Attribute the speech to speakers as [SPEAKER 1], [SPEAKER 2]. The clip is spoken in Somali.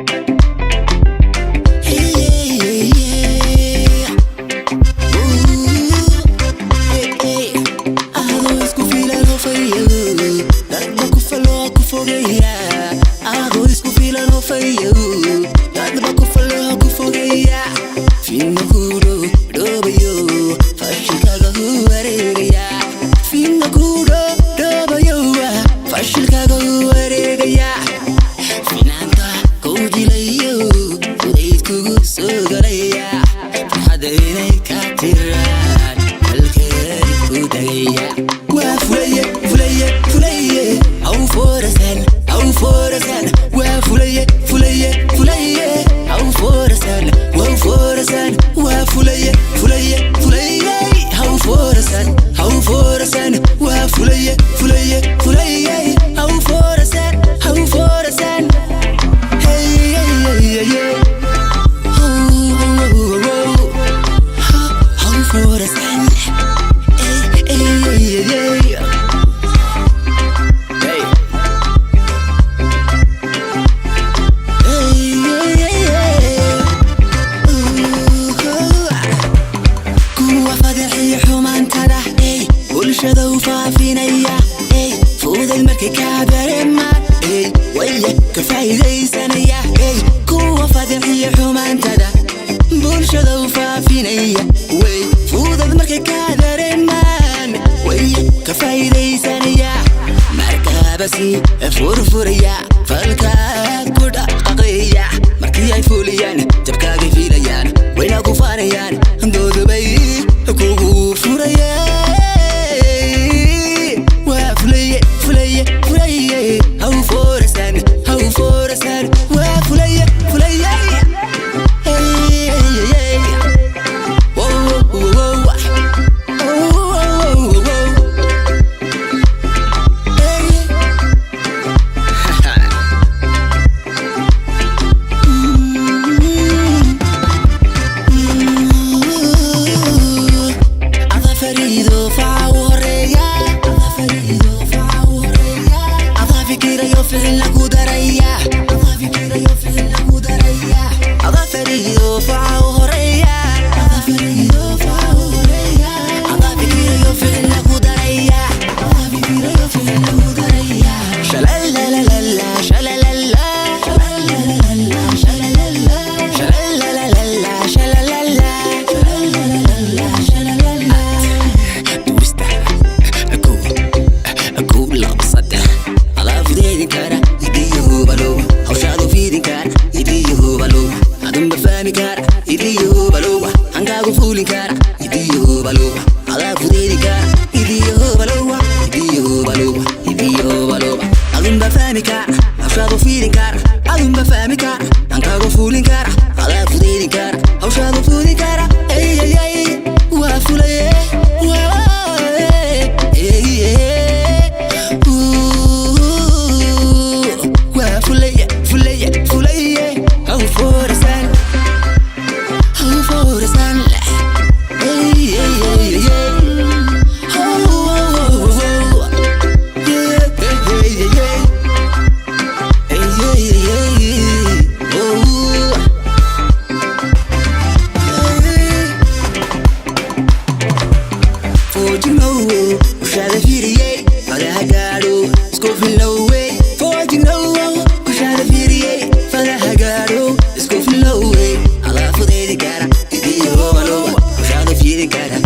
[SPEAKER 1] Hey, yeah, yeah. Ooh, hey, hey. Adoo isku filan oo fayow, dadba ku faloo ku fogeeya. Adoo isku filan oo fayow, dadba ku faloo ku fogeeya. Fiidna ku dhoobayo, fashilkaaga hu wareegaya. Fiidna ku dhoobayo, fashilkaaga hu wareegaya. Finaanta kuu jilayo, fudayd kugu soo galaya. Farxadda inay ka tiraan, halkeed ku dagaya. Waa fulaye, fulaye, fulaye, haw foorasan, haw foorasan. Waa fulaye, fulaye, fulaye, haw foorasan, haw foorasan. Waa fulaye, fulaye, fulaye, haw foorasan, haw foorasan. Waa fulaye, fulaye, fulaye, haw foorasan, haw foorasan. Hey, hey, hey, hey. Oh, oh, oh, oh. Haw foorasan. Hey, hey, hey, hey. Hey. Hey, hey, hey. Ooh, kuwa fadaxiyo xumaantada, ey, bulshada u faafinaya, ey, fudayd markay kaa dareemaan, ey, waya ka faa'iidaysanaya. Ey, kuwa fadaxiyo xumaantada, bulshada u faafinaya, way fudayd markay kaa dareemaan, waya ka faa'iidaysanaya. Markaabasi furfuraya falkaa ku dhaqaqaya. Markii ay fuliyaan, jabkaagay fiilayaan, wayna ku faanayaan, doodubay kugu furayay. Waa fulaye, fulaye, fulaye, haw foorasan, haw foorasan. Waa fulaye, fulaye. Hey, hey, hey. Whoa, whoa, whoa. Oh, oh, oh, oh. Hey. Ada fariido faca u horeeya. Ada fariido faca u horeeya. Ada fikirayo ficil lagu daraya. Ada fikirayo ficil lagu daraya. Ada fariido faca u horeeya. Ada fariido faca u horeeya. Ada fikirayo ficil lagu daraya. Ada fikirayo ficil lagu daraya. Shalalalala, shalalala, shalalala, shalalala, shalalala, shalalala, shalalala, shalalala. Twista ku ku 2 3. Adaa fudeydin kara, idiyo hubalo. Hawshaadu fiidin kara, idiyo hubalo. Adunba fahmi kara, idiyo hubalo. Hankaagu fuulin kara, idiyo hubalo. Adaa fudeydin kara, idiyo hubalo, idiyo hubalo, idiyo hubalo. Adunba fahmi kara, hawshaadu fiidin kara. Adunba fahmi kara, hankaagu fuulin kara. Adaa fudeydin kara, hawshaadu fuulin kara. Ey, ey, ey. Waa fulaye, waa ey, ey. Ooh, waa fulaye, fulaye, fulaye, haw foorasan, haw foorasan. Ey, ey, ey, ey. Oh, oh, oh, oh. Yeah, hey, hey, hey. Hey, hey, hey. Oh. Hey. Foojignow, ushaada fiiriyey, fadaha gaadho, isku filowey. Foojignow, ushaada fiiriyey, fadaha gaadho, isku filowey. Adaa fudaydi kara, idiyo hobalow. Ushaada fiidin kara.